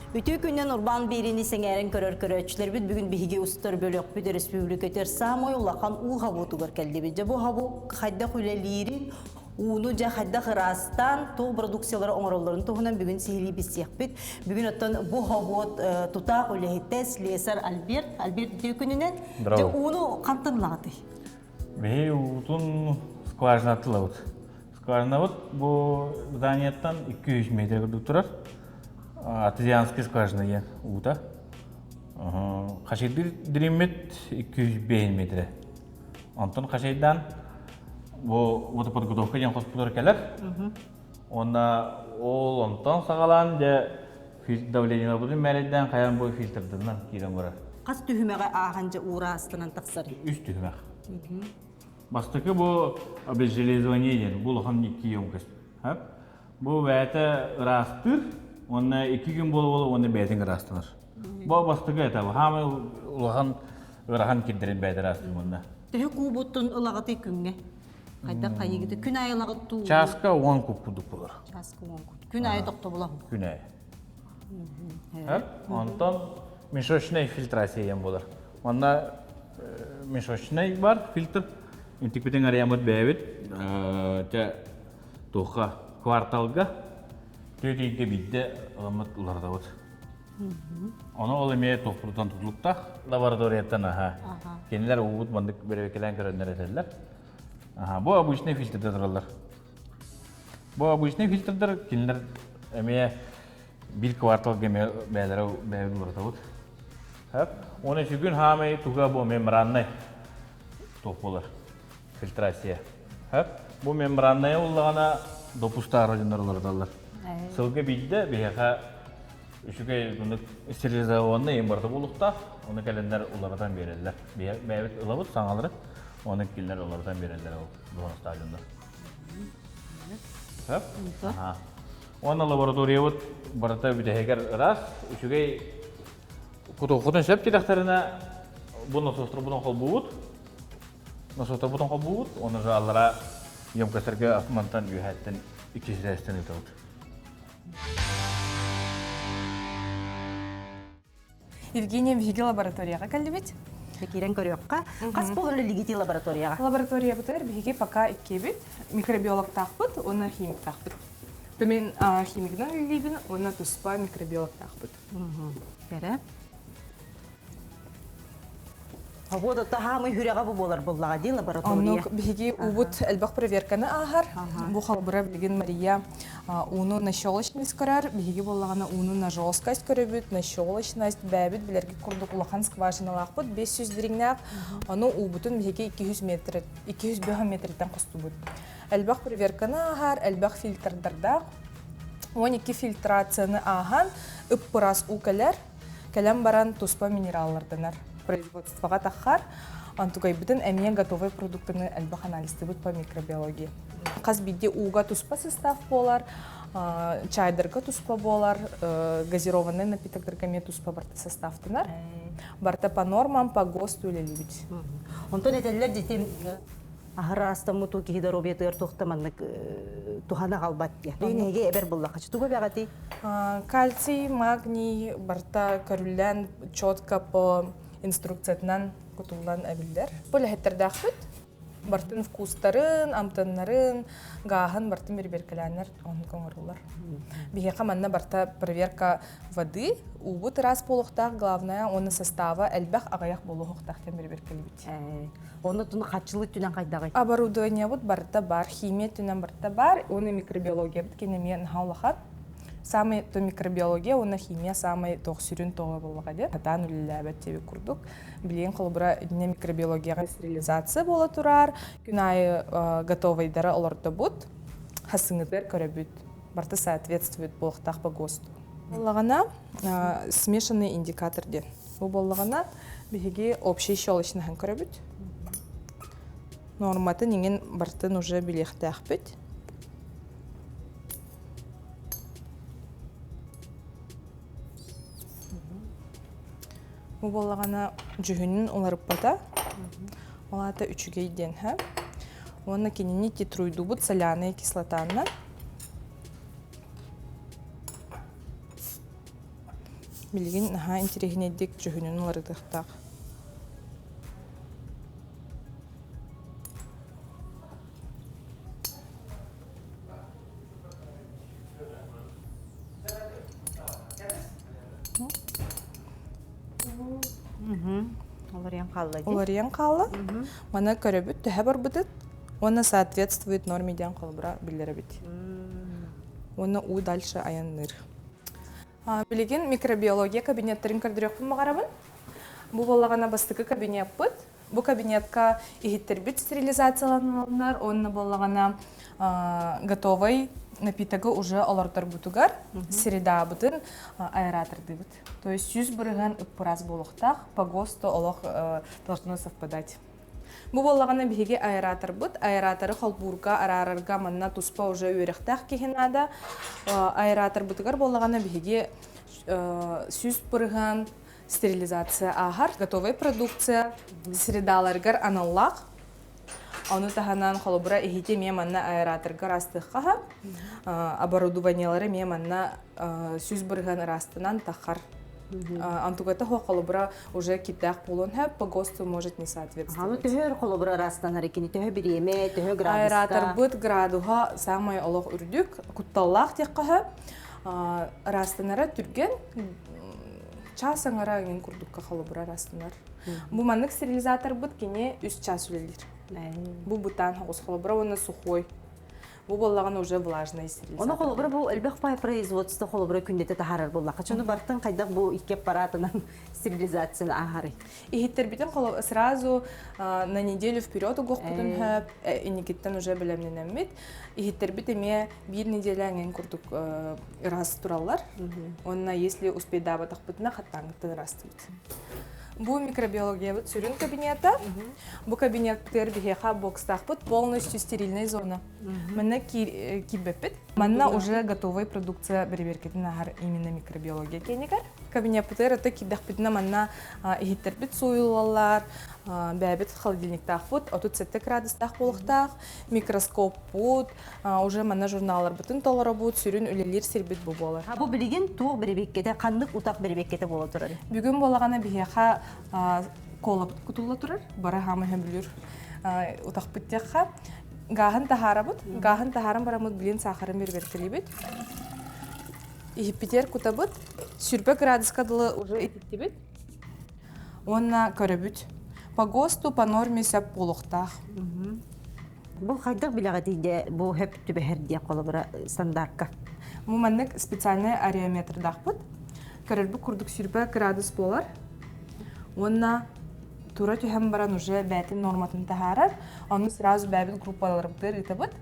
Үтүө күннэн урбаан биэриини сэҥээрэн көрөр көрөөччүлэрбит бүгүн биһиги устар бөлөхпүт өрөспүүбүлүкэтигэр саамай улахан уу хабуутугар кэллибит. Дьэ бу хабуу хайдах үлэлиирин, ууну дьэ хайдах ыраастаан, туох продукциялары оҥороллорун туһунан бүгүн сиһилии билсиэхпит. Бүгүн оттон бу хобуот тутаах үлэһитэ слесарь Альберт. Альберт үтүө күнүнэн. Дьэ ууну хантан ылаҕытый? Биһи уутун скважинаттан ылабыт. Скважинабыт бу зданияттан 200 метр курдук турар. Артезианский скважина диэн уута. Хашидыр дириммит 205 метр. Онтон хашайдан бу водоподготовка диэн хоспутугар кэлэр. Уонна ол онтон саҕалаан дьэ давлениеларбытын мээрэйдээн хайаан бу фильтрдарынан киирэн барар. Хас түһүмэҕи ааһан дьэ уураастынан тахсар? Үс түһүмэх. Бастакы бу обезжелезование диэн бу улахан икки емкость. Бу бэйэтэ ыраастыыр уонна икки күн буола-буола уонна бэйэтин ыраастанар. Бу бастакы этап. Хаамай улахан ыарахан кирдэрин бэйэтэ ыраастыыр уонна. Төһө куубуттун ылаҕытый күҥҥэ? Хайдах хайыгыты күн аайы ылаҕыт туу? Чааска 10 куб курдук болар. Чааска 10 куб. Күн аайы тохтобула. Күн аайы. Онтон мешочный фильтрация диэн буолар. Манна мешочный бар фильтр. Интикпитин арыйаммыт бэйэбит те туохха кварталга түөрт ыйга биирдэ ыламмыт уларытабыт. Ону ол эмиэ туохпутуттан тутулуктаах лабораторияттан аха. Кинилэр уубут маннык бэрэбикэлээн көрөннөр этэллэр. Аха, бу обычный фильтрдэр тураллар. Бу обычный фильтрдэр кинилэр эмиэ биир кварталга эмиэ бэйэлэрэ бэйэбит уларытабыт. Уонна сүгүн хаамай туга бу мембраннай туох буолар фильтрация. Бу мембранная уллаҕына допустаары дьоннор уларыталлар. Сылга биирдэ биһиэхэ үчүгэй муннук стерилизованный барыта буолуохтаах. Ону кэлэннэр уларытан биэрэллэр. Бэйэбит ылабыт саҥалары, ону кинилэр уларытан биэрэллэр ол дуһунастаах дьоннор. Уонна лабораториябыт барыта бүтэһигэр ыраас, үчүгэй кутуоххутун сөп диэтэхтэринэ бу насостарбытын холбуубут. Насостарбытын холбуубут, уонна же аллара емкостарга мантан үөһэттэн икки сирээстэн ыытабыт. Евгения биһиги лабораторияҕа кэллибит. Киирэн көрүөххэ. Хас буолар үлэлигитий лабораторияҕа? Лабораториябытыгар биһиги пока иккиэбит. Микробиологтаахпыт уонна химиктаахпыт. Мин химигынан үлэлиибин уонна туспа микробиологтаахпыт. Кэрэ. Вот это хаамый хүрэҕэ бу буолар буллаҕа дии лаборатория. Оннук биһиги уубут элбэх проверканы ааһар. Бу холобура билигин Мария ууну на щелочность көрөр, биһиги буоллаҕына ууну на жесткость көрөбүт, на щелочность бэйэбит билэргит курдук улахан скважиналаахпыт 500 дириҥнээх. Ону уубутун биһиги 200 метр 200 метртэн хостубут. Элбэх проверканы ааһар, элбэх фильтрдардаах. 12 фильтрацияны ааһан ып-ыраас уу кэлэр. Кэлэн баран туспа минералларданар. Производствоҕа таххар, онтукайбытын эмиэ готовай продуктаны элбэх анализтыбыт по микробиологии. Хас биирдии ууга туспа состав буолар, чайдарга туспа буолар, газированный напитоктарга эмиэ туспа барыта составтанар. Барыта по нормам, по ГОСТу үлэлиибит. Онтон этэллэр дьитим аһара астаммыт уу киһи доруобуйатыгар туох да маннык туһаны аҕалбат диye. Эһиги эбэр буллахха тугу эбэҕитий? Кальций, магний барыта көрүллэн четко по инструкциятынан кутуллан эбиллэр. Бу үлэһиттэрдээхпит. Бартын вкустарын, амтаннарын, гааһын бартын бирбиэркэлээннэр оннук оҥоруллар. Биһиэхэ манна барта проверка воды, уубут ыраас буолуохтаах, главное, уонна состава элбэх аҕыйах буолуохтаах диэн бирбиэркэлиибит. Онно тун хаччылы түнэн хайдаҕый? Оборудованиебыт барыта бар, химия түнэн барыта бар, уонна микробиологиябыт кини эмиэ наһаа улахан. Самый то микробиология уонна химия самый туох сүрүн тоҕо буоллаҕа диэн сатаан үлэлээбэт диэбит курдук. Билигин холобура итиннэ микробиологияҕа стерилизация буола турар, күн аайы готовайдары олордобут, хасыҥытыгар көрөбүт, барыта соответствует буолуохтаах по ГОСТу. Буоллаҕына смешанный индикатор диэн. Бу буоллаҕына биһиги общий щелочнаһын көрөбүт. Норматын иҥин барытын уже билиэхтээхпит. Бу буоллаҕына дьүһүнүн уларыппата. Ол аата үчүгэй диэн һэ. Уонна кинини титруйдуубут соляная кислотанан. Билигин наһаа интэриэһинэйдик дьүһүнүн уларытыахтаах. Уларыйан хаалла дии. Уларыйан хаалла. Маны көрөбүт, төһө барбытыт уонна соответствует норме диэн холобура биллэрэбит. Уонна уу дальше айанныыр. Билигин микробиология кабинеттарын көрдөрүөхпүн баҕарабын. Бу буоллаҕына бастакы кабинеппыт. Бу кабинетка иһиттэрбит стерилизацияланаллар уонна буоллаҕына готовый напитогы уже олордорбутугар средаабытын аэратордыыбыт. То есть 100% ыппырас буолуохтаах, по ГОСТу олох должно совпадать. Бу буоллаҕына биһиги аэраторбыт, аэраторы холбуурга, араарарга манна туспа уже үөрэхтээх киһи наада. Аэраторбытыгар буоллаҕына биһиги 100% стерилизация ааһар, готовая продукция средаларыгар аналлаах. Ону таһынан холобура иһити эмиэ манна аэраторга ыраастыахха оборудованиелары эмиэ манна 100% ыраастанан тахар. Антугата холобура уже киттээх буолуон сөп, по ГОСТу может не соответствовать. Аны төһө холобура ыраастанар кини төһө бириэмэ, төһө градуска? Аэраторбыт градуһа самай олох үрдүк, кутталлаах диэххэ сөп. Ыраастанара түргэн, час аҥара эҥин курдукка холобура ыраастанар. Бу маннык стерилизаторбыт кини үс час үлэлиир. Бу бытаан соҕус холобура уонна сухой. Бу буоллаҕына уже влажный стерилизатор. Ону холобура бу элбэх пай производство холобура күннэтэ таһаарар буоллахха. Чону бартын хайдах бу икки аппаратынан стерилизацияны ааһарый? Иһиттэрбитин сразу на неделю вперед угуохпутун хөп, инникиттэн уже бэлэмнэнэммит. Иһиттэрбит эмиэ биир неделя эҥин курдук ыраас тураллар. Онно если успейдаабатахпытына хаттааҥҥыттан ыраастыыбыт. Бу микробиологиябыт сүрүн кабинета. Бу кабинеттер биһиэхэ бокстаахпыт полностью стерильная зона. Манна киирбэппит. Манна уже готовая продукция бэрэбиэркэтин ааһар именно микробиология киэнигэр. Кабинеппытыгар это киирдэхпитинэ манна иһиттэрбит сууйуллаллар, бэйэбит холодильниктаахпыт, 37 градустаах буолуохтаах, микроскоппут, уже манна журналларбытын толоробут, сүрүн үлэлиир сирбит бу буолар. Бу билигин туох бэрэбиэккэтэ, ханнык утах бэрэбиэккэтэ буола турар? Бүгүн буолаҕына биһиэхэ колабыт кутулла турар, бары хаама сөбүлүүр утахпыт диэххэ. Гааһын таһаарабыт, гааһын таһааран бараммыт билин саахарын бэрбэркэлиибит. Иһиппитигэр кутабыт, 100 градуска дылы уже ититтибит. Уонна көрөбүт. По ГОСТу, по норме сөп буолуохтаах. Бу хайдах билэҕитий дьэ бу хөп түбэһэр диэн холобура стандартка? Бу маннык специальный ареометрдаахпыт. Көрөрбүт курдук 100 градус буолар. Уонна тура түһэн баран уже бээтин норматын таһаарар. Ону сразу бэйэбит группаларбытыгар ыытабыт.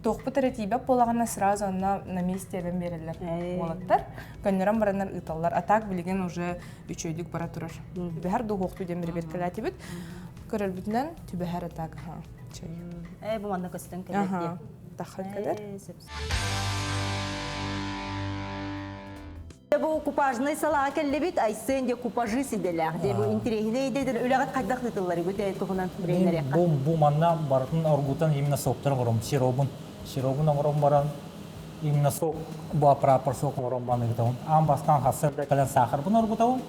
Туохпут эрэ тиийбэт буолаҕына сразу онно на месте эбэн биэрэллэр уолаттар. Көннөрөн бараннар ыыталлар. А так билигин уже үчүгэйдик бара турар. Түбэһэр дуһуохтуу диэн бэрэбиэркэлээтибит. Көрөрбүтүнэн түбэһэр атак. Ээ, бу манна көстөн кэлэр диye. Таххан кэлэр. Бу купажный салаа кэллибит, Айсен де купажи сиделээх. Де бу интириэһинэй идэ үлэҕит хайдах ыытыллар бу туһунан билиһиннэриэххэ. Бу бу манна барытын оргутан именно соктар оҥором сиробун. Сиробун оҥорон баран именно сок бу аппарааппар сок оҥорон баран ыытабын. Аан бастаан хасса кэлэн саахарбын оргутабын.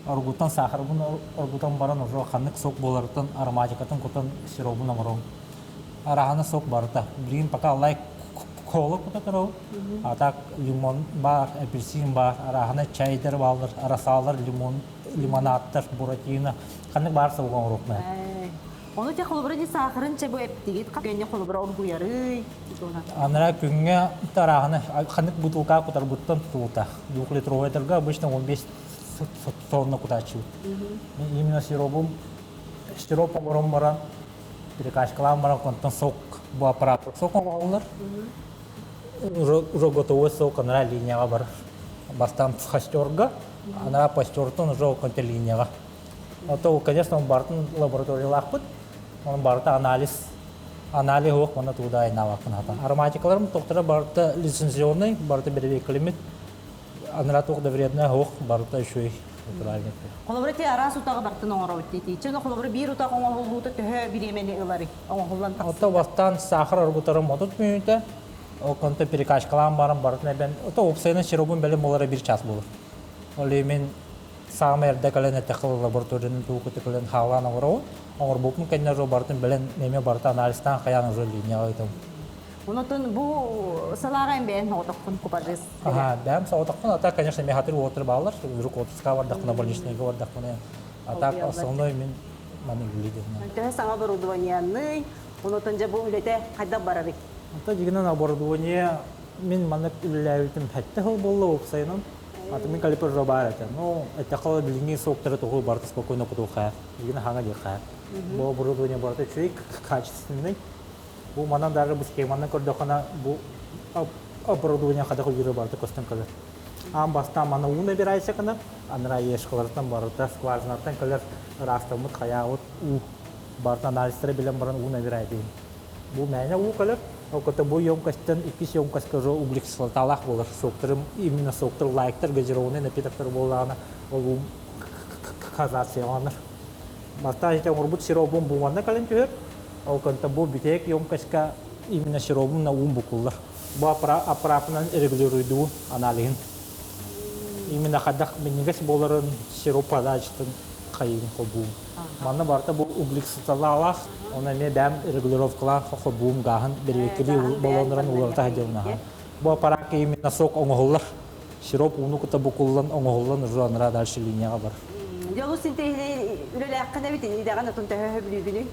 Оргутан саахарбын оргутан баран уже ханнык сок буоларыттан ароматикатын кутан сиробун оҥоробун. Араһана сок барыта. Билигин пока лайк кола кута турабын. А так лимон бар, апельсин бар, араһана чайдар баалар, арасаалар, лимон, лимонадтар, буратино. Ханнык баар сылга оҥоруохпун. Ону те холобура ди саахарын чэ бу эптигит көннө холобура оргуйарый. Анараа күҥҥэ тараһаны ханнык бутылка кутарбыттан тутулута. Двухлитровайдарга обычно 15 тонна кутааччыбыт. Именно сиробум сироп оҥорон баран перекачкалаан баран онтон сок бу аппарат сок оҥоһуллар. Уже готовый сок анараа линияҕа бар. Бастаан пастерга, анараа пастертан уже конте линияҕа. Ото, конечно, бартын лабораториялаахпыт. Onun барыта анализ анализ уох манна тууда айнаабаккын хата. Ароматикаларым тохтора барыта лицензионный, барыта бэрэбиэккэлимит анараа туох да вредная суох, барыта үчүгэй натуральный. Холобура ти араас утаҕы бартын оҥоробут дии. Чэ, холобура биир утах оҥоһуллуута төһө бириэмэни ыларый? Оҥоһуллан Ото бастаан сахар оргутарым 30 мүнүүтэ, ол конто перекачкалаан баран барытын эбэн, ото уопсайынан сиробун бэлэм буолара бир час буолар. Ол мин саамай эрдэ кэлэн эттэххэ лабораторияны тугу кэлэн хаалаан оҥоробун. Оҥорбуппун кэннэ уже барытын бэлэн эмиэ барыта анализтаан хайаан уже линияҕа ыытабын. Онотон бу салааҕа эн бэйэн соҕотоххун купажист. Ага, бэйэм соҕотохпун, а так, конечно, мехатыр уотыр баалар, вдруг отпуска бардахпына, больничныйга бардахпына, а так основной мин маны үлэлиир. Төһө саҥа оборудованиены, онотон дьэ бу үлэтэ хайдах барарый? Онто дьигинэн оборудование мин маннык үлэлээбитим хэттэ сыл буолла уопсайынан. Аты мин калипер баар этэ. Ну, эттэххэ билиҥҥи соктары тугу барыта спокойно кутуохха, дьигинэ хаҥа диэххэ. Бу оборудование барыта үчүгэй, качественный. Бу манан даже бу схеманан көрдөххүнэ бу оборудование хайдах үлэлиирэ барыта көстөн кэлэр. Аан бастаан мана уу набирайся гынар, анараа ешкаларыттан барыта скважинаттан кэлэр ыраастаммыт хайаабыт уу барыта анализтары билэн баран уу набирай диэн. Бу мээнэ уу кэлэр, ол кытта бу емкостьтан иккис емкостька уже углекислоталаах буолар. Соктарым именно соктар лайктар газированный напитоктар буоллаҕына ол уу казацияланар. Бастаан ити оҥорбут сиробун буманна кэлэн түһэр. Ол кэнтэ бу бүтэһик емкостька именно сиробун уун букуллар. Бу аппаратынан регулируйдуун аналиһын. Именно хайдах минньигэс буоларын сироп подачатын хайыын холбуун. Манна барыта бу углекислоталаах, оны эмиэ бэйэм регулировкалаан холбуум гааһын бэрэбиэркэлии баллоннарын уларыта сылдьабын. Бу аппаратка именно сок оҥоһуллар. Сироп ууну кытта букуллан оҥоһуллан уже анараа дальше линияҕа бар. Дьэ олус интэриэһинэй үлэлээххин эбит идэҕин отун төһө сөбүлүүгүнүй?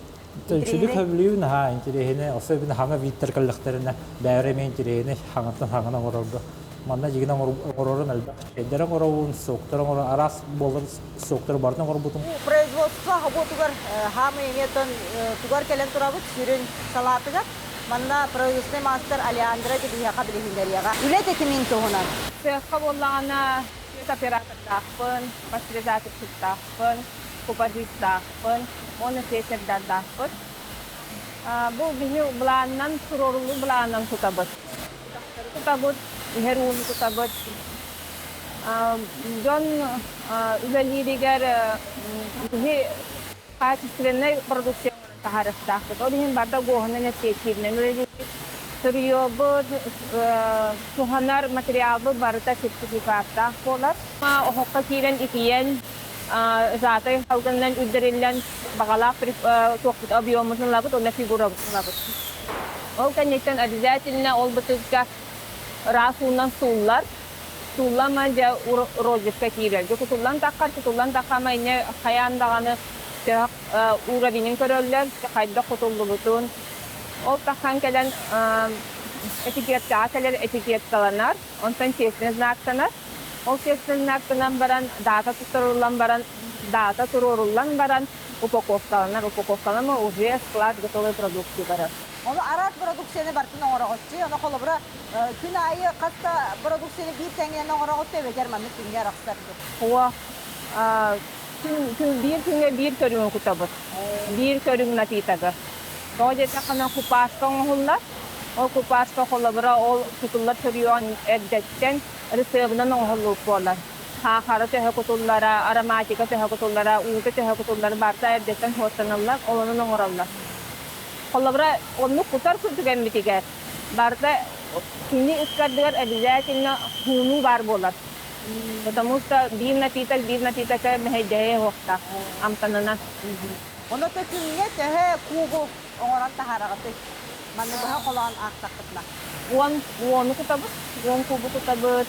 Үчүгэй сөбүлүүбүн аһаа интэриэһинэй особенно хаҥа бииттэр кэллэхтэринэ бэйэлэрэ эмиэ интэриэһинэй хаҥаттан хаҥаны оҥорорго. Манна дьигинэ оҥорорун элбэх чэйдэр оҥоробун, соктар оҥорон араас буолар соктары барытын оҥорбутум. Производство работугар хаамый эмиэ тугар кэлэн турабыт сүрүн салаатыгар. Манна производственный мастер Алеандра биһиэхэ билиһиннэриэҕэ. Үлэ тэтимин туһунан. Сыахха буоллаҕына свет оператордаахпын, пастеризаторщиктаахпын, купажистаахпын уонна слесарьдардаахпыт. Бу биһи былаанынан туруоруллуу былаанынан тутабыт. Тутабыт, иһэр ууну тутабыт. Дьон үлэлииригэр биһи качественнай продукция таһаарыахтаахпыт. Ол иһин барда ГОС-унан эппиэттииринэн үлэлиибит. Сырьебут, туһанар материалбыт барыта сертификаттаах буолар. Оһоххо киирэн итийэн, сжатай салгынынан үрдэриллэн баҕалаах туохпут объеммутун ылабыт уонна фигурабытын ылабыт. Ол кэнниттэн обязательно ол бытыыкка ыраас уунан сууллар. Сууллама дьэ розжигка киирэр. Дьэ кутуллан таххар, кутуллан таххама инньэ хайаан даҕаны төһө уровенин көрөллөр, хайдах кутуллубутун. Ол таххан кэлэн этикеткаҕа кэлэр этикеткаланар, онтон честный знактанар. Ол честный знактанан баран, дата туттарыллан баран, дата туруоруллан баран упаковкаланар. Упаковкаланар уже склад готовой продукции барар. Ону араас продукцияны барытын оҥороҕуччу, ону холобура күн аайы хас да продукцияны биир тэҥинэн оҥороҕут эбэтэр маннык күҥҥэ арахсар Уо күн биир күҥҥэ биир көрүҥү кутабыт. Биир көрүҥ напитогы. Тоҕо диэтэххинэ купааска оҥоһуллар. Ол купааска холобура ол кутуллар сөрүөҕүн эрдэттэн рецебынан оҥоһуллубут буолар. Саахара төһө кутуллара, ароматика төһө кутуллара, уута төһө кутуллара барыта эрдэттэн суоттаналлар, ол онон оҥороллор. Холобура, оннук кутар түгэммитигэр барыта кини ыккардыгар обязательно хуунуу баар буолар. Потому что биир напиток биир напитокка мэһэйдэһиэ суохтаах амтанынан. Онно күҥҥэ төһө кубу оҥорон таһаараҕытый? Манна быһа холоон аахтаххытына. 10 уону кутабыт, 10 кубу кутабыт.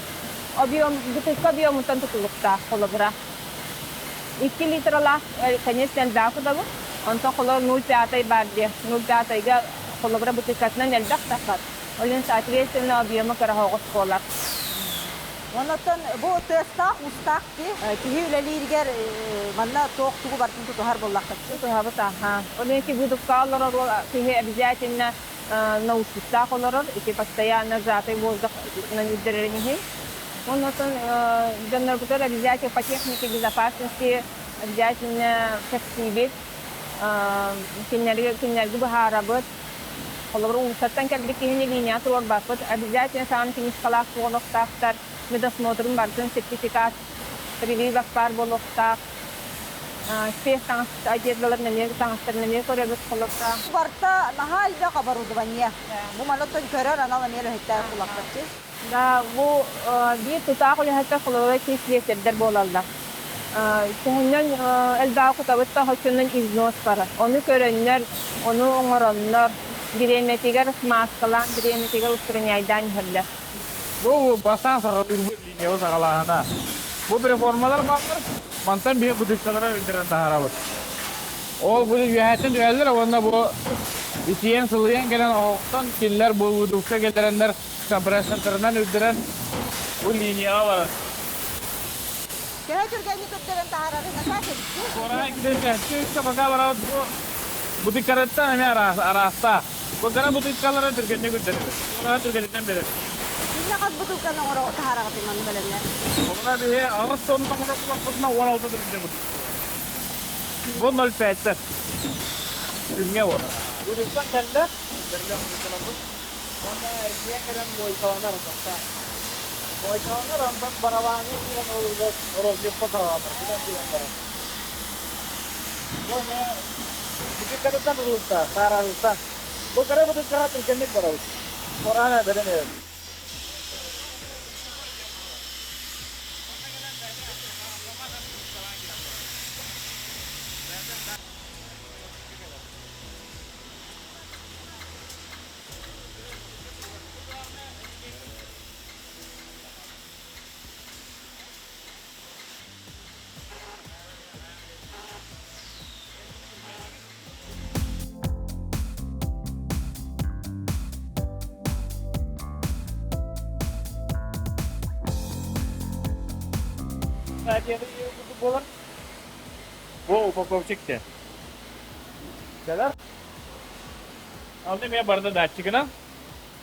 Объем, бутылка объемуттан тутулуктаах холобура. 2 литралаах, конечно, элбэх кутабыт. Онтон холобура 0,5 бар диэ. 0,5-га холобура бутылкатынан элбэх тахсар. Ол иһин соответственно объема кыра оҕус буолар. Оннуттан бу тыастаах, уустаах киһи үлэлииригэр манна туох тугу барытын тутуһар буоллаххыт. Тутуһабыт, аха. Ол иһин выдувка олорор киһи обязательно наушниктаах олорор, ити постоянно сжатый воздух үрдэрэрин иһин. Оннуттан дьоннорбутугар обязательно по технике безопасности обязательно кэпсиибит, кинилэргэ кинилэргэ быһаарабыт. Холобур, уулуссаттан кэлбит киһини линия туруорбаппыт. Обязательно саҥа книжкалаах буолуохтаахтар, медосмотрун барытын сертификат, прививок баар буолуохтаах. Спец таҥас одеждалар нэмиэ таҥастар нэмиэ көрөбүт холобура. Барыта наһаа элбэх оборудование. Бу манаттан көрөр анал эмиэ үлэһиттээх булахтарчы. Да, бу биир тутаах үлэһиттэр холобура слесарьдар буолаллар. Төһөннөн элбэҕи кутабыт да оччонон износ барар. Ону көрөннөр, ону оҥороннор, бириэмэтигэр смазкалаан, бириэмэтигэр устраняйдаан иһэллэр. Бу бастаан саҕалыырбыт линиябыт саҕалааһына. Бу реформалар бааллар, мантан биһи бутылкалары үрдэрэн таһаарабыт. Ол бу үөһээттэн түһэллэр уонна бу итийэн сылыйан кэлэн оһохтон кинилэр бу бутылка киллэрэннэр компрессордарынан үрдэрэн бу линияҕа барар. Төһө түргэнник үрдэрэн таһаарарын Куорай пока барабыт бу бутылкаларыттан эмиэ араастаах. Бу кыра бутылкалары түргэнник үрдэрэр. Куорай түргэнинэн берер. Күннэ хас бутылканы оҥоро таһаараҕытый манна бэлэмнэ? Онно биһи 8 тонна оҥоро 16 тыһыынча бутылка. Бу 0,5 Күҥҥэ уон. Бутылкан кэллэ, бэргэн бутылкаларбыт. Уонна эргийэн кэлэн муойкаланар бастаан. Муойкаланар онтон барабааҥҥа киирэн ол розливка саҕаланар. Бүтэн киирэн барар. Бу эмиэ бутылкатыттан тутулуктаах, саараһыттан. Бу кыра бутылкаҕа түргэнник барабыт. Кораана бэрэн эрэр. Буолар. Бу упаковщик диэн. Кэлэр. Онно эмиэ барыта датчигынан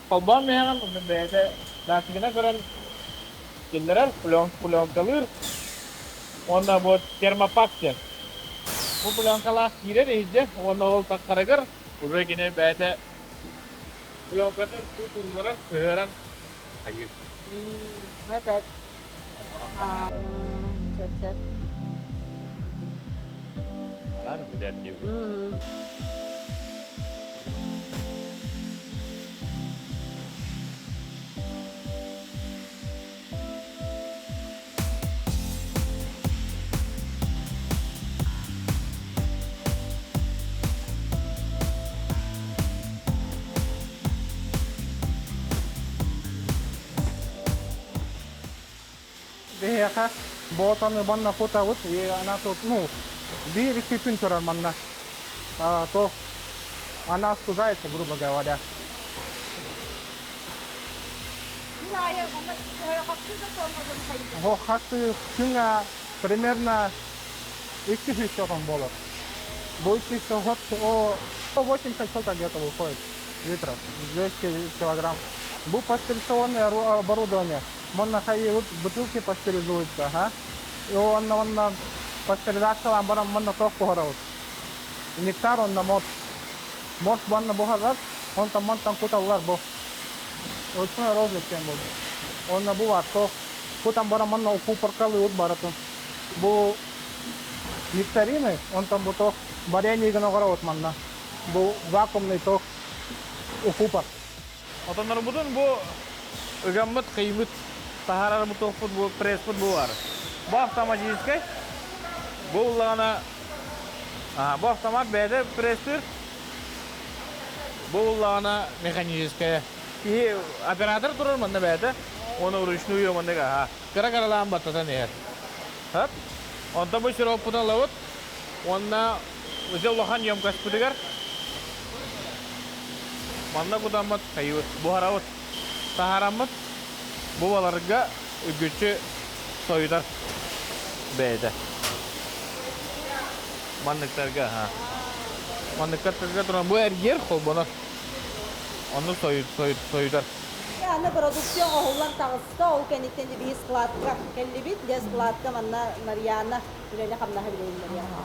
холбоон миэхэҕин онно бэйэтэ датчигынан көрөн киллэрэр, пленкалыыр. Уонна бу термопак диэн. Бу пленкалаах киирэр иһирдьэ уонна ол таххарыгар уже кини бэйэтэ пленкатын тутулларан, сыһыаран хайыыр. Это Сөп-сөп. Биһиэхэ Боотаны манна кутабыт, и она тут, ну, биир-икки күн турар манна. А, то она остужается, грубо говоря. Хасы күҥҥэ примерно 200 отон буолар. Бу 200 от 180 что-то где-то выходит литров, 200 килограмм. Бу пастеризационное оборудование. Манна хайы бутылки пастеризуются, ага. И онно онно пастеризациялаан баран манна тоох буһарабыт. Нектар онно морс. Морс манна буһарар, онтон мантан куталлар бу. Ручной розлив диэн буолбут. Онно бу бар тоох. Кутан баран манна укупоркалыыбыт барытын. Бу нектарины, онтон бу тоох варенье гына оҥоробут манна. Бу вакуумный тоох укупор. Отоннорбутун бу ыгаммыт, кыйбыт, таһаарарбыт туохпут бу пресспут бу бар. Бу автоматическай. Бу буллаҕына бу автомат бэйэтэ пресстыыр. Бу буллаҕына механическая. Киһи оператор турар манна бэйэтэ. Уонна вручную маннык аха. Кыра-кыралаан баттатан иһэр. Хап. Онтон бу сироппутун ылабыт. Уонна Ити улахан емкостьпытыгар манна кутаммыт хайыбыт, буһарабыт, таһаараммыт бу баларга үгүччү сойутар бэйэтэ. Манныктарга, аха. Манныктарга туран бу эргиэр холбонор. Оннук сойутар. Аны продукция оҥоһуллан таҕыста, ол кэнниттэн биһи складка кэллибит. Дьэ складка манна Нарьяна үлэни-хамнаһы билэһиннэриэҕэ.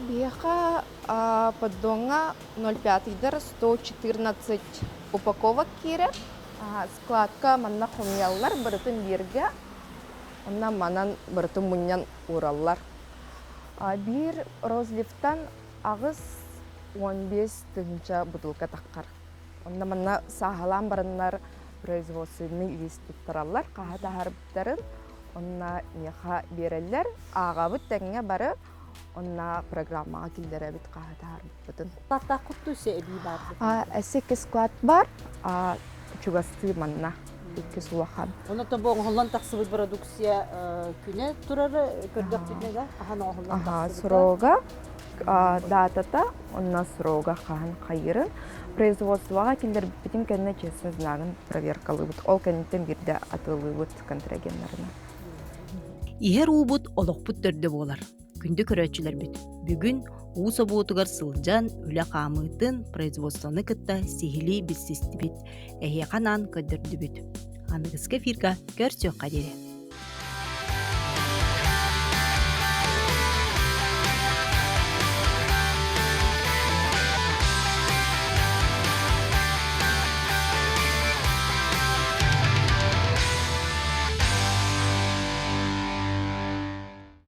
Биһиэхэ поддоҥҥа 0,5-дар 114 упаковок киирэр. Складка манна хомуйаллар барытын бииргэ. Онно манан барытын мунньан уураллар. Биир розливтан 8-15 тыһыынча бутылка таххар. Онно манна сааһылаан бараннар. производственный лист туттараллар, хаһа таһаарбыттарын онно миэхэ биэрэллэр. Ааҕабыт тэҥҥэ бары, онно программаҕа киллэрэбит хаһа таһаарбыппытын. Склаттаах куттуу эбии баар. Өссө склад бар, чугастыы манна иккис улахан. Онон бу оҥоһуллан тахсыбыт продукция күнэ турары көрдөхпүтүнэ да хаһан оҥоһуллан тахсыбыта. Срога, датата, онно срога хаһан хайырын. Производствоҕа киллэрбиппитин кэннэ честно знагын проверкалыыбыт. Ол кэнниттэн биирдэ атыылыыбыт контрагеннарына. Иһэр уубут олохпут төрдө буолар. Күндү көрөөччүлэрбит, бүгүн уу собуотугар сылдьан үлэ хаамыытын, производствоны кытта сиһилии билсистибит, эһиэхэ анаан көрдөрдүбүт. Аныгыскы эфирга көрсүөххэ диэри.